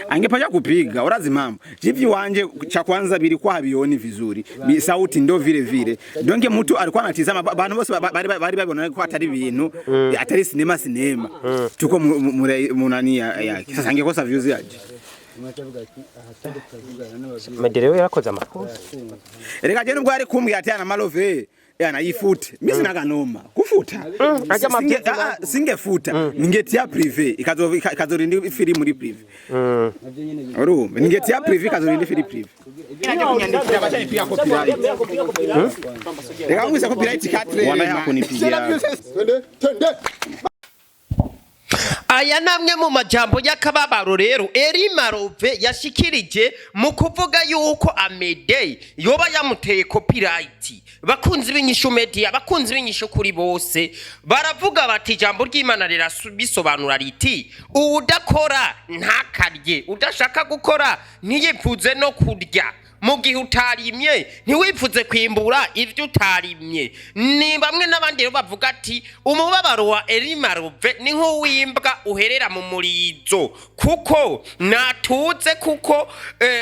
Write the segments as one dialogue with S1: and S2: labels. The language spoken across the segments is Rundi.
S1: Angepasha kupiga, urazi mambo jivi wanje, cha kwanza vilikuwa havioni vizuri. Sauti ndo vile vile, donc mtu alikuwa anatizama, bantu bose bari babona ko atari ibintu, atari sinema sinema tuko munani yake. Sasa angekosa views yaje?
S2: Meddy rero yarakoze amakosa.
S1: Reka je, nubwo ari kumbwira ati ana malove anayifute, mimi sinaganoma kufuta.
S2: Ajya amabwiriza.
S1: Singefuta, ningetia privé, ikazorinda ifiri muri privé. Urumva, ningetia privé, ikazorinda ifiri privé. Kunyandikira bashanipiga copyright. Reka ngwise copyright katre
S3: Wanaye hakunipigia.
S4: Aya ni amwe mu majambo y'akababaro rero Eri Marove yashikirije mu kuvuga yuko Amede yoba yamuteye copyright. Bakunzi b'Inyishu Media, bakunzi b'Inyishu kuri bose, baravuga bati ijambo ry'Imana rirabisobanura riti: "Uwudakora ntakarye, udashaka gukora ntiyipfuze no kurya." Mu gihe utarimye, ntiwipfuze kwimbura ibyo utarimye. Ni bamwe n'abandi rero bavuga ati umubabaro wa Erimarove ni nk'uw'imbwa uherera mu murizo, kuko natuze, kuko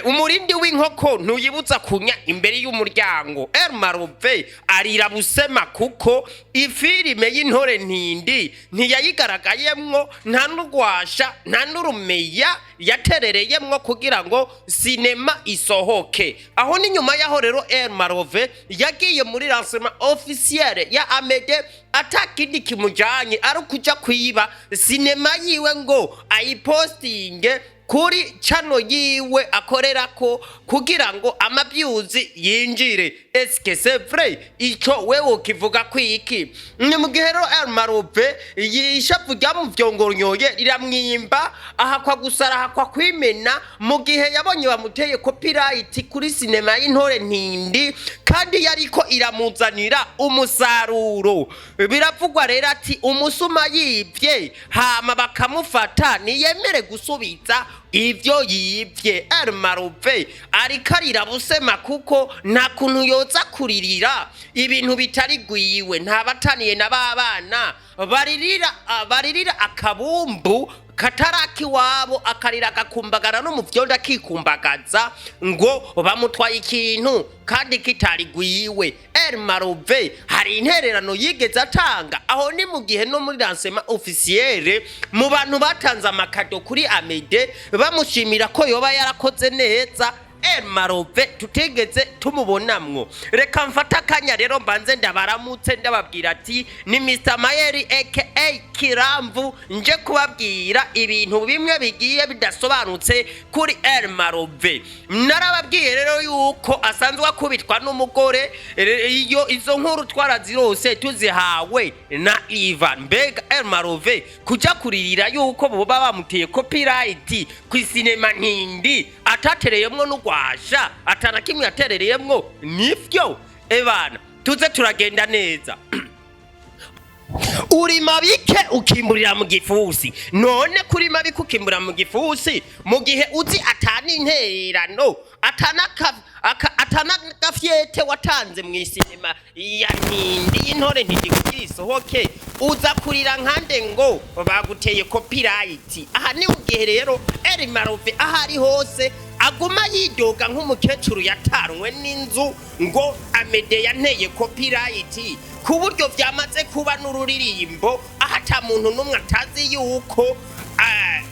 S4: umurindi w'inkoko ntuyibutsa kunya imbere y'umuryango. Erimarove arira busema kuko ifilime y'Intore Ntindi ntiyayigaragayemwo, nta n'urwasha, nta n'urumeya yaterereyemwo kugira ngo sinema isohoke. Aho ni nyuma yaho rero El Marove yagiye muri lancement officiel ya Amede atakindi kimujanye ari ukuja kwiba sinema yiwe ngo ayipostinge kuri channel yiwe akorerako kugira ngo ama views yinjire. Est-ce que c'est vrai? Ico wewe ukivuga kwiki? Ni mu gihe rero El Marove yishavu ryamuvyongonyoye, riramwimba, ahakwa gusara, ahakwa kwimena, mu gihe yabonye bamuteye copyright kuri sinema y'Intore Ntindi kandi yariko iramuzanira umusaruro. Biravugwa rero ati umusuma yivye hama bakamufata, niyemere gusubiza ivyo yivye. El Marove ariko arira busema kuko nta kuntu yoza kuririra ibintu bitari gwiwe. Ntabataniye na babana baririra, baririra akabumbu kataraki iwabo, akarira agakumbagara no mu vyondo akikumbagaza ngo bamutwaye ikintu kandi kitari gwiwe. El Marove hari intererano yigeze atanga? Aho ni mu gihe no muri lancement officiel, mu bantu batanze ama cadeaux kuri Amede bamushimira ko yoba yarakoze neza, El Marove tutigeze tumubonamwo. Reka mfate akanya rero mbanze ndabaramutse, ndababwira ati ni Mr Mayeri aka Kiramvu, nje kubabwira ibintu bimwe bigiye bidasobanutse kuri El Marove. Narababwiye rero yuko asanzwe akubitwa n'umugore. Iyo izo nkuru twarazirose tuzihawe na Ivan. Mbega El Marove kuja kuririra yuko boba bamuteye copyright ku isinema Ntindi atatereyemwo n'urwasha, atana kimwe yaterereyemwo, nivyo? Ebana, tuze turagenda neza. Urima bike ukimburira mu gifusi. None kurima bike ukimburira mu gifusi mu gihe uzi atana intererano, atana gafyete watanze mu isinema ya Ntindi, y'Intore Ntindi, kugira isohoke, uza kurira nkande ngo baguteye copyright? Aha ni mu gihe rero Eri Marove aho ari hose aguma yidoga nk'umukecuru yatanwe n'inzu ngo Amede yanteye copyright, ku buryo byamaze kuba n'ururirimbo, aho ata muntu n'umwe atazi yuko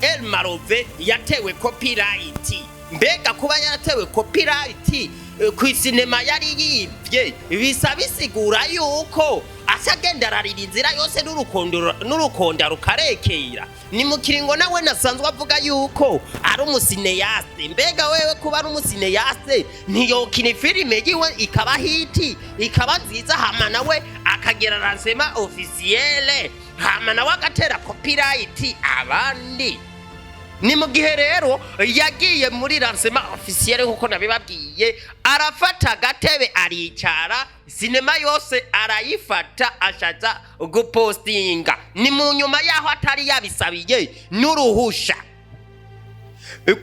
S4: El Marove yatewe copyright. Mbega kuba yaratewe copyright ku isinema yari yibye, bisa bisigura yuko aca agenda ararira inzira yose n'urukonda rukarekera? Ni mu kiringo nawe nasanzwe avuga yuko ari umu cinéaste. Mbega wewe kuba ari umu cinéaste, ntiyokina ifilime yiwe ikaba hit, ikaba nziza, hama nawe akagira lancement officiel, hama nawe agatera copyright abandi? Ni mu gihe rero yagiye muri lancement officiel nkuko nabibabwiye, arafata agatebe aricara, sinema yose arayifata, ashaza gupostinga. Ni mu nyuma yaho atari yabisabiye n'uruhusha,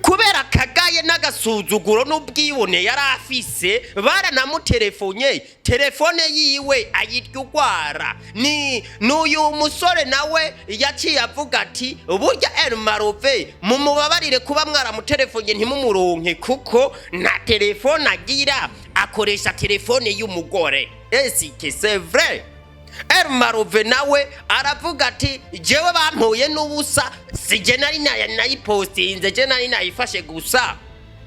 S4: kubera kagaye. Bivanye n'agasuzuguro n'ubwibone yari afise, baranamuterefonye, telefone yiwe ayirya ugwara. Ni n'uyu musore nawe yaciye avuga ati: "Burya Elmarove mumubabarire kuba mwaramuterefonye ntimumuronke, kuko nta telefone agira, akoresha telefone y'umugore." Est-ce que c'est vrai? Elmarove nawe aravuga ati: "Jewe bampuye n'ubusa, sije nari nayipostinze, je nari nayifashe gusa,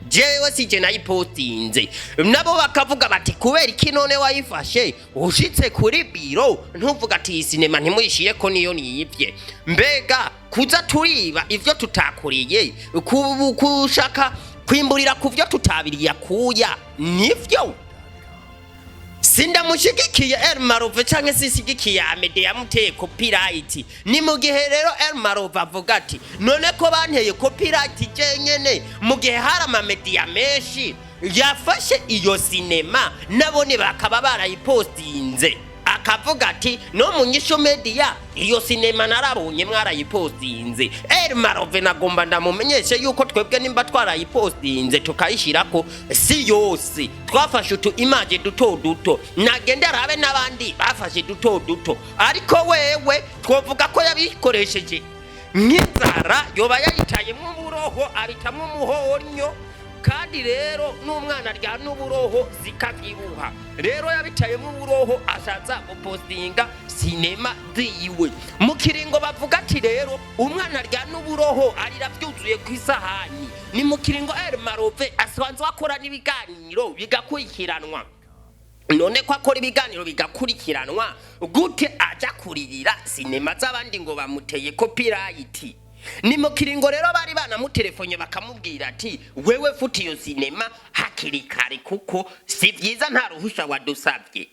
S4: jewe sije nayipostinze." Nabo bakavuga bati: "Kubera iki none wayifashe, ushitse kuri biro ntuvuga ati iyi sinema ntimuyishiye ko niyo niyivye?" Mbega kuza turiba ivyo tutakuriye, kushaka kwimburira ku vyo tutabiriye akuya, nivyo? Sindamushigikiye Elmarove canke sishigikiye Amede yamuteye copyright. Ni mu gihe rero Elmarove avuga ati: "None ko banteye copyright jenyene, mu gihe hari amamediya menshi yafashe iyo sinema, nabone bakaba barayipostinze." Akavuga ati: "No mu Nyisho Media iyo sinema narabonye mwarayipostinze." Elmarove nagomba ndamumenyeshe yuko twebwe nimba twarayipostinze tukayishirako, si yose, twafashe utu image duto duto. Nagende arabe n'abandi bafashe duto duto, ariko wewe twovuga ko yabikoresheje nk'inzara, yoba yayitayemwo uburoho, abitamwo umuhonyo. Kandi rero n'umwana arya n'uburoho zikavyibuha. Rero yabitayemo uburoho, ashaza gupostinga sinema ziwe mu kiringo. Bavuga ati rero umwana arya n'uburoho arira vyuzuye ku isahani. Ni mu kiringo Elmarove asanzwe akora n'ibiganiro bigakurikiranwa. None ko akora ibiganiro bigakurikiranwa, gute aja kuririra sinema z'abandi ngo bamuteye copyright? Ni mu kiringo rero bari banamuterefonye bakamubwira ati: "Wewe futa iyo sinema hakiri kare, kuko si byiza, nta ruhusha wadusabye."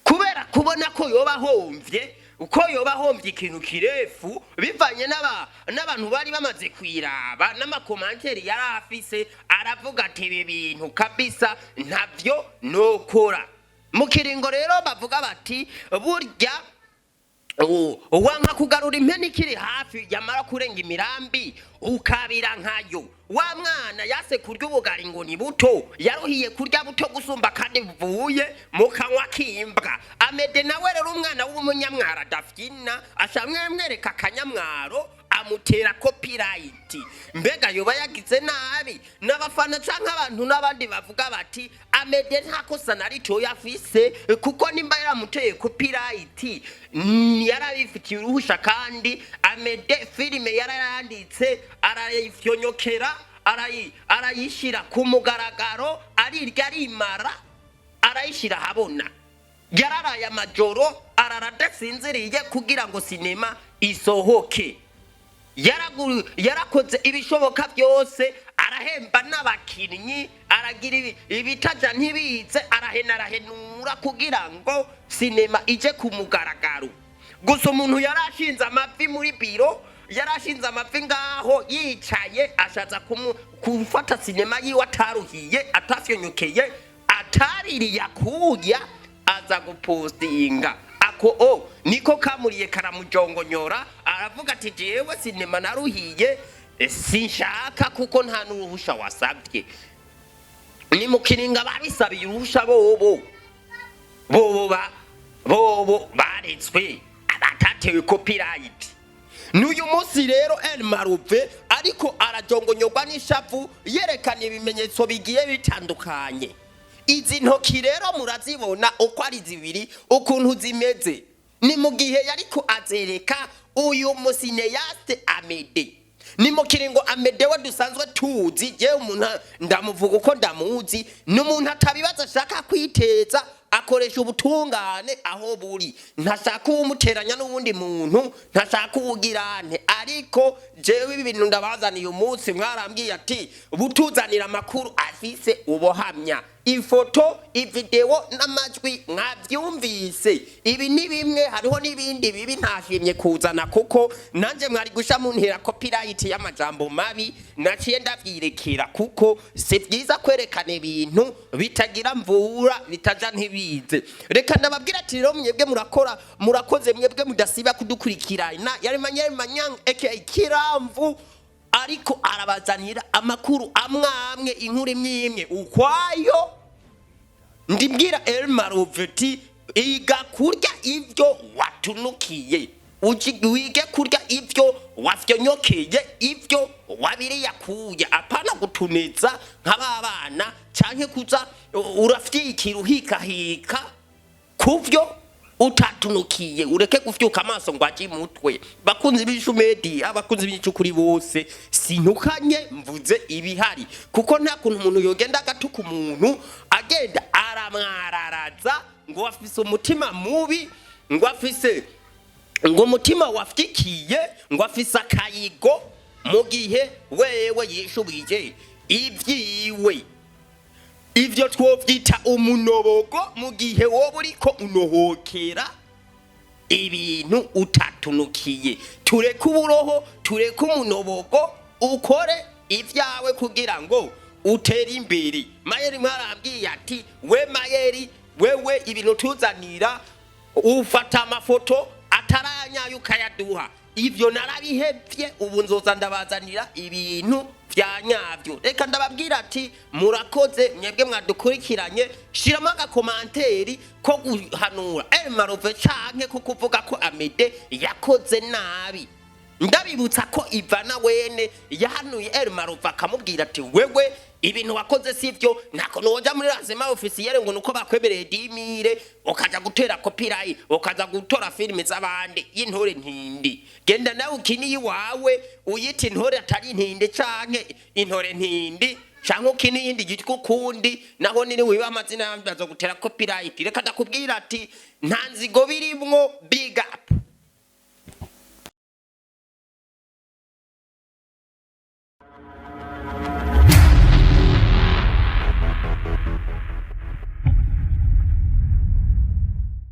S4: Kubera kubona ko yoba ahomvye, uko yoba ahombye ikintu kirefu bivanye n'abantu bari bamaze kwiraba n'ama commentaires yari afise, aravuga ati: "Ibi bintu kabisa ntavyo nokora." Mu kiringo rero bavuga bati burya wanka kugarura impene ikiri hafi, yamara kurenga imirambi ukabira nkayo. Wa mwana yase kurya ubugari ngo ni buto, yaruhiye kurya buto gusumba kandi buvuye mu kanwa k'imbwa. Amede nawe rero, umwana w'umunyamwaro adafyina, ashamwe mwereka akanyamwaro, amutera copyright. Mbega yoba yagize nabi? N'abafana canke abantu n'abandi bavuga bati Amede nta kosa na ritoya afise, kuko nimba yaramuteye copyright, yarabifitiye uruhusha. Kandi Amede filime yarayanditse, arayifyonyokera, arayishira ku mugaragaro, arirya arimara, arayishira ahabona. Yararaye amajoro, arara adasinziriye kugira ngo sinema isohoke. Yarakoze ibishoboka byose, arahemba n'abakinnyi, aragira ibitaja ntibize, arahena, arahenura kugira ngo sinema ije ku mugaragaro. Gusa umuntu yarashinze amavi muri biro, yarashinze amavi ngaho yicaye, ashatsa gufata sinema yiwe ataruhiye, atafyonyokeye, ataririye akuya, aza gupostinga. Ako o niko kamuriye karamujongonyora, aravuga ati: "Jewe sinema naruhiye, sinshaka, kuko nta n'uruhusha wasabye." Ni mu kiringa babisabiye uruhusha bobo, bobo baretswe, abatatewe copyright. N'uyu munsi rero El Maruve ariko arajongonyogwa n'ishavu, yerekana ibimenyetso bigiye bitandukanye. Izi ntoki rero murazibona uko ari zibiri ukuntu zimeze. Ni mu gihe yariko azereka uyu mu cinéaste Amede. Ni mu kiringo Amede we dusanzwe tuzi, jewe umuntu ndamuvuga uko ndamuzi, ni umuntu atabibaza, ashaka kwiteza, akoresha ubutungane aho buri, ntashaka uwumuteranya n'uwundi muntu, ntashaka uwugirante. Ariko jewe ibi bintu ndabazaniye umunsi, mwarambwiye ati butuzanira amakuru afise ubuhamya, ifoto, ivideo n'amajwi. Mwavyumvise, ibi ni bimwe, hariho n'ibindi bibi ntashimye kuzana, kuko nanje mwari gusha muntera copyright y'amajambo mabi. Naciye ndavyirekera, kuko si vyiza kwerekana ibintu bitagira mvura, bitaja ntibize. Reka ndababwira ati rero mwebwe murakora, murakoze mwebwe mudasiba kudukurikirana. Yari Manyeri Manyang aka Kiramvu. Ariko arabazanira amakuru amwe amwe, inkuru imwe imwe ukwayo. Ndibwira Elmaroveti: iga kurya ivyo watunukiye, wige kurya ivyo wafyonyokeye, ivyo wabiriyakuye, apana gutuneza nk'ababana canke kuza urafyikira uhikahika kuvyo utatunukiye. Ureke gufyuka amaso ngo aje mutwe. Bakunzi b'Inyishu Media, abakunzi b'Inyishu kuri bose, sintukanye, mvuze ibihari, kuko nta kuntu umuntu yogenda agatuka umuntu, agenda aramwararaza ngo afise umutima mubi, ngo afise ngo umutima wafyikiye, ngo afise akayigo, mu gihe wewe yishubije ivyiwe. Ivyo twovyita umunobogo, mu gihe woba uriko unohokera ibintu utatunukiye. Tureke uburoho, tureke umunobogo, ukore ivyawe kugira ngo utere imbere. Mayeri mwarambwiye ati: "We Mayeri, wewe ibintu tuzanira ufata amafoto ataranyayo ukayaduha." Ivyo narabihevye, ubu nzoza ndabazanira ibintu vya nyavyo. Reka ndababwira ati murakoze mwebwe mwadukurikiranye. Shiramo aga commentaire ko guhanura Elmarove canke ko kuvuga ko Amede yakoze nabi. Ndabibutsa ko Ivana wene yahanuye Elmarove, akamubwira ati: "Wewe ibintu wakoze sivyo, ntako noja muri lancement officiel ngo nuko bakwemereye 10 000, ukaja gutera copyright, ukaza gutora filime z'abandi y'intore ntindi. Genda nawe ukiniye iwawe, uyita intore atari intindi canke intore ntindi, canke ukina iyindi yitwa ukundi, naho nini wiba amazina y'abandi bazogutera copyright." Reka ndakubwira ati nta nzigo birimwo. Big up.